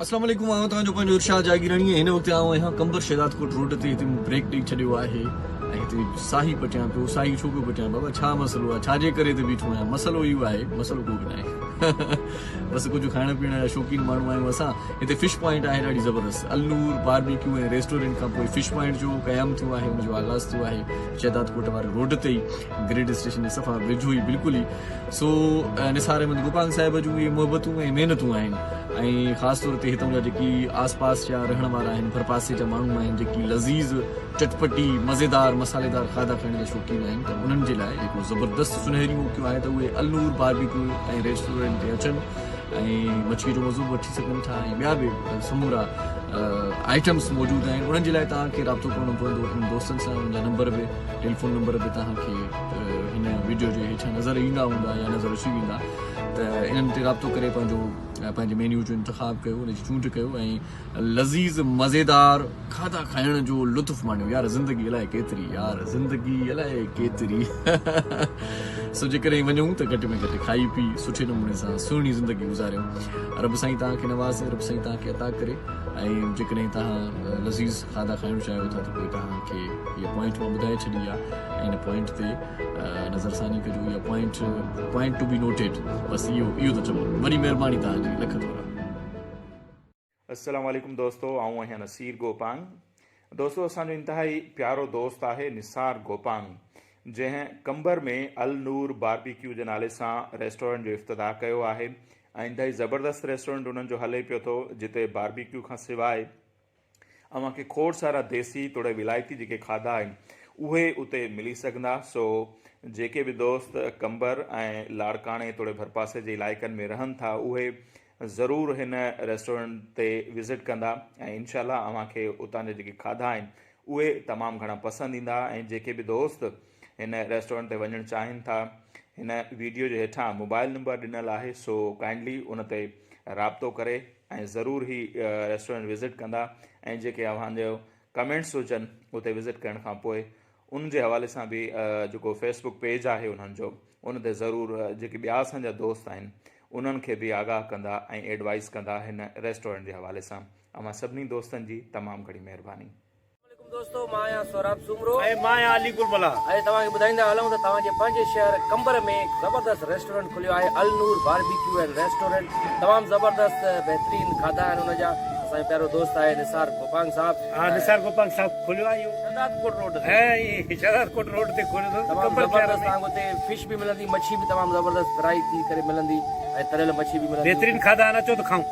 اسلام عليڪم آئون توهان جو پنهنجو ارشاد جاگيراڻي ۽ هن وقت آئون آهيان قمبر شهدادڪوٽ روڊ تي هتي مون بريڪ ڏئي ڇڏيو آهي ۽ هتي ساهي پٽيان پيو ساهي ڇو پيو پٽيان بابا ڇا مسئلو آهي ڇا جي ڪري هتي بيٺو آهيان مسئلو اهو آهي مسئلو ڪو به ناهي بس ڪجهه کائڻ پيئڻ جا شوقين ماڻهو آهيون اسان هتي فش پوائنٽ آهي ڏاڍي زبردست النور باربيڪيو ۽ ريسٽورنٽ کان پوء فش پوائنٽ جو قيام ٿيو آهي ان جو آغاز ٿيو آهي شهدادڪوٽ واري روڊ تي ئي گريڊ اسٽيشن جي صفا ويجهو ئي بلڪل ئي سو نثار احمد گوپانگ صاحب جون اهي محبتون ۽ محنتون آهن ۽ خاص طور تي هتان جا جيڪي آس پاس جا رهڻ وارا آهن ڀرپاسي جا ماڻهو آهن جيڪي لذيذ چٽپٽي مزيدار مصالحيدار کاڌا کائڻ جا شوقين آهن ته انهن جي لاء هڪڙو زبردست سنهري موقعو آهي ته اهي النور باربيڪيو ۽ ريسٽورنٽ تي اچن ۽ مڇي جو مزو به وٺي سگهن ٿا ۽ ٻيا به سمورا آئٽمس موجود آهن انهن جي لاء توهان کي رابطو ڪرڻو پوندو انهن دوستن سان انهن جا نمبر به ٽيليفون نمبر به توهان کي هن ويڊيو جي هيٺان نظر ايندا هوندا يا نظر اچي ويندا ته انهن تي رابطو ڪري پنهنجو پنهنجي مينيو جو انتخاب ڪيو ان جي چونڊ ڪيو ۽ لذيذ مزيدار کاڌا کائڻ جو لطف ماڻيو يار زندگي الائي ڪيتري يار زندگي الائي ڪيتري سو جيڪڏهن وڃون ته گهٽ ۾ گهٽ کائي پي سٺي نموني سان سهڻي زندگي گذاريون رب سائين توهان کي نوازي رب سائين توهان کي عطا ڪري ۽ جيڪڏهن توهان لذيذ کاڌا کائڻ چاهيو ٿا ته پوء توهان کي اها پوائنٽ مان ٻڌائي ڇڏي آهي ۽ ان پوائنٽ تي نظرثاني ڪجو اها پوائنٽ پوائنٽ ٽو بي نوٽيڊ بس اهو اهو ٿو چوان وڏي مهرباني توهان جي لک ٿورا. السلام عليڪم دوستو آئون آهيان نصير گوپانگ دوستو اسان جو انتهائي پيارو دوست آهي نثار گوپانگ جنهن قمبر ۾ النور باربيڪيو جي نالي سان ريسٽورنٽ جو افتتاح ڪيو آهي ۽ انتهائي زبردست ريسٽورنٽ انهن جو هلي پيو ٿو جتي باربيڪيو کان سواء اوهان کي کوڙ سارا ديسي توڙي ولايتي جيڪي کاڌا آهن اهي اتي ملي سگهندا سو جيڪي به دوست قمبر ۽ لاڙڪاڻي توڙي ڀرپاسي جي علائقن ۾ رهن ٿا اهي ضرور هن ريسٽورنٽ تي وزٽ ڪندا ۽ انشاء الله اوهان کي اتان جا جيڪي کاڌا آهن اهي تمام گهڻا پسند ايندا ۽ جيڪي به دوست هن ريسٽورنٽ تي وڃڻ چاهين ٿا هن ويڊيو جي هيٺان موبائل نمبر ڏنل آهي سو ڪائنڊلي ان تي رابطو ڪري ۽ ضرور هي ريسٽورنٽ وزٽ ڪندا ۽ جيڪي اوهان جو ڪمينٽس هجن اتي وزٽ ڪرڻ کان پوء ان جي حوالي سان به جيڪو فيسبوڪ پيج آهي انهن جو ان تي ضرور جيڪي ٻيا اسان جا دوست آهن انهن کي به آگاهه ڪندا ۽ ايڊوائز ڪندا هن ريسٽورنٽ جي حوالي سان اوهان سڀني دوستن جي تمام گهڻي مهرباني. السلام عليڪم دوستو مان آهيان سهراب سومرو ۽ مان آهيان علي گل ملاح. اڄ توهان کي ٻڌائيندا هلون ته توهان جي پنهنجي شهر قمبر ۾ هڪ زبردست ريسٽورنٽ کليو آهي النور باربيڪيو اينڊ ريسٽورنٽ تمام زبردست بهترين کاڌا آهن ان جا اسان جو پيارو دوست آهي نثار گوپانگ صاحب. ها نثار گوپانگ صاحب کليو آهي اهو شهدادڪوٽ روڊ تي. ۽ شهدادڪوٽ روڊ تي کليو اٿس تمام قمبر شهر زبردست ۾. توهان کي اتي فش به ملندي مڇي به تمام زبردست فرائي ٿي ڪري ملندي ۽ تريل مڇي به ملندي. بهترين کاڌا آهن اچو ته کائون.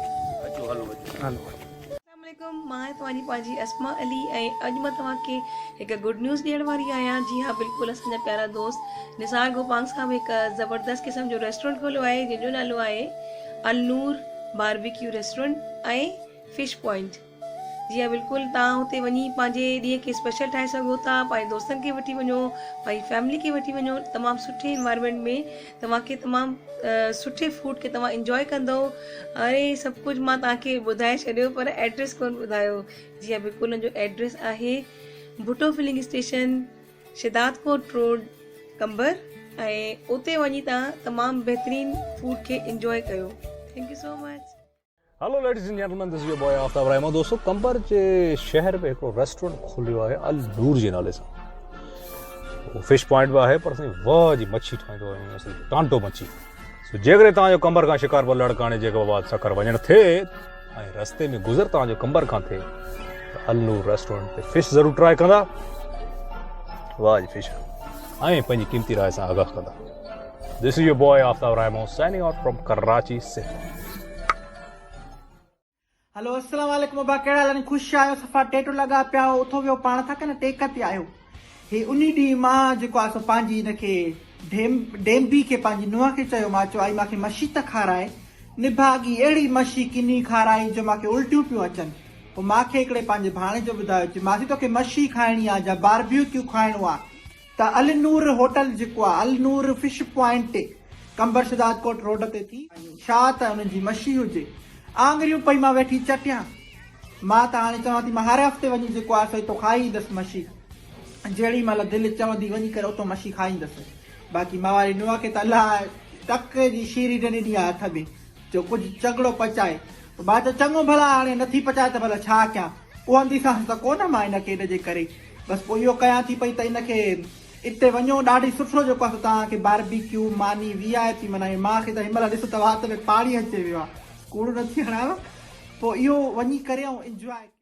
اچو هلو اچو. هلو. السلام عليڪم مان آهيان توهان جي پنهنجي اسما علي ۽ اڄ مان توهان کي هڪ گڊ نيوز ڏيڻ واري آهيان جي ها بلڪل اسان جا پيارا دوست نثار گوپانگ صاحب هڪ زبردست قسم جو ريسٽورنٽ کوليو آهي جنهن جو نالو آهي النور باربيڪيو ريسٽورنٽ ۽ فش پوائنٽ جي ها بلڪل توهان اتي وڃي پنهنجي ڏينهن کي اسپيشل ٺاهي سگهو ٿا پنهنجي دوستن کي وٺي وڃو پنهنجي فيملي کي وٺي وڃو تمام سٺي انوائرمينٽ ۾ توهان کي تمام سٺي فوڊ کي توهان انجوائي ڪندو اري سڀ ڪجهه مان توهان کي ٻڌائي ڇڏيو پر ايڊريس ڪون ٻڌايو جي ها بلڪل ان جو ايڊريس آهي Bhutto filling station Shahdadkot road Qambar ۽ اتي وڃي توهان تمام بهترين فوڊ کي انجوائي ڪيو thank you so much. Hello ladies and gentlemen this is your boy Aftab Rahimo دوستو قمبر جي شهر ۾ هڪڙو ريسٽورنٽ کليو آهي ال نور جي نالي سان فش پوائنٽ به آهي پر سائين واهه جي مڇي ٺاهيندو آهي اصل ٽانٽو مڇي سو جيڪڏهن توهان جو قمبر کان شڪارپور لاڙڪاڻي جيڪب آباد سکر وڃڻ ٿئي ۽ رستي ۾ گذر توهان جو قمبر کان ٿئي ته ال نور ريسٽورنٽ تي فش ضرور ٽرائي ڪندا واهه جي فش ۽ پنهنجي قيمتي راء سان آگاهه ڪندا This is your boy Aftab Rahimo signing out from Karachi Sindh. Hello السلام عليڪم ابا ڪهڙا حال آهن خوش آهيو صفا ٽيٽو لڳا پيا آهو اٿو ويهو پاڻ ٿا ڪنه ٽيڪ تي آهيو هي انهي ڏينهن مان جيڪو آهي سو پنهنجي هن کي ڍيم ڊيمبي کي پنهنجي نونهن کي چيو مان چيو آئي مان کي مشي ته کارائي نڀاڳي اهڙي مشي ڪني کارائي جو مان کي الٽيون پيون اچن پوء مان کي هڪڙي پنهنجي ڀاڻيجو ٻڌايو چي ماسي توکي مشي کائڻي آهي جا باربيوڪيو کائڻو آهي ته النور هوٽل جيڪو آ النور fish point Qambar Shahdadkot road تي ٿي ڇا ته انهن جي مشي هجي آڱريون پئي مان ويٺي چٽيان مان ته هاڻي چوان ٿي مان هر هفتي وڃي جيڪو آ سو اتو کائي ايندس مشي جهڙي مهل دل چوندي وڃي ڪري اتو مشي کائي ايندس باقي مان واري نونهن کي ته الله ٽڪ جي شيري نه ڏني آ هٿ ۾ جو ڪجهه چڳڙو پچائي. پوء مان چيو چڱو ڀلا هاڻي نٿي پچائي ته ڀلا ڇا ڪيان پونديسانس ته ڪونه مان ان کي ان جي ڪري بس پوء اهو ڪيان ٿي پئي ته ان کي اتي وڃو ڏاڍي سٺو جيڪو آهي سو توهان کي باربي ڪيو ماني وي آء پي معنيٰ مان کي ته هن مهل ڏس ته وات ۾ پاڻي اچي ويو آهي ڪوڙ نٿي هڻايان پوء اهو وڃي ڪري ۽ انجواء ڪيو.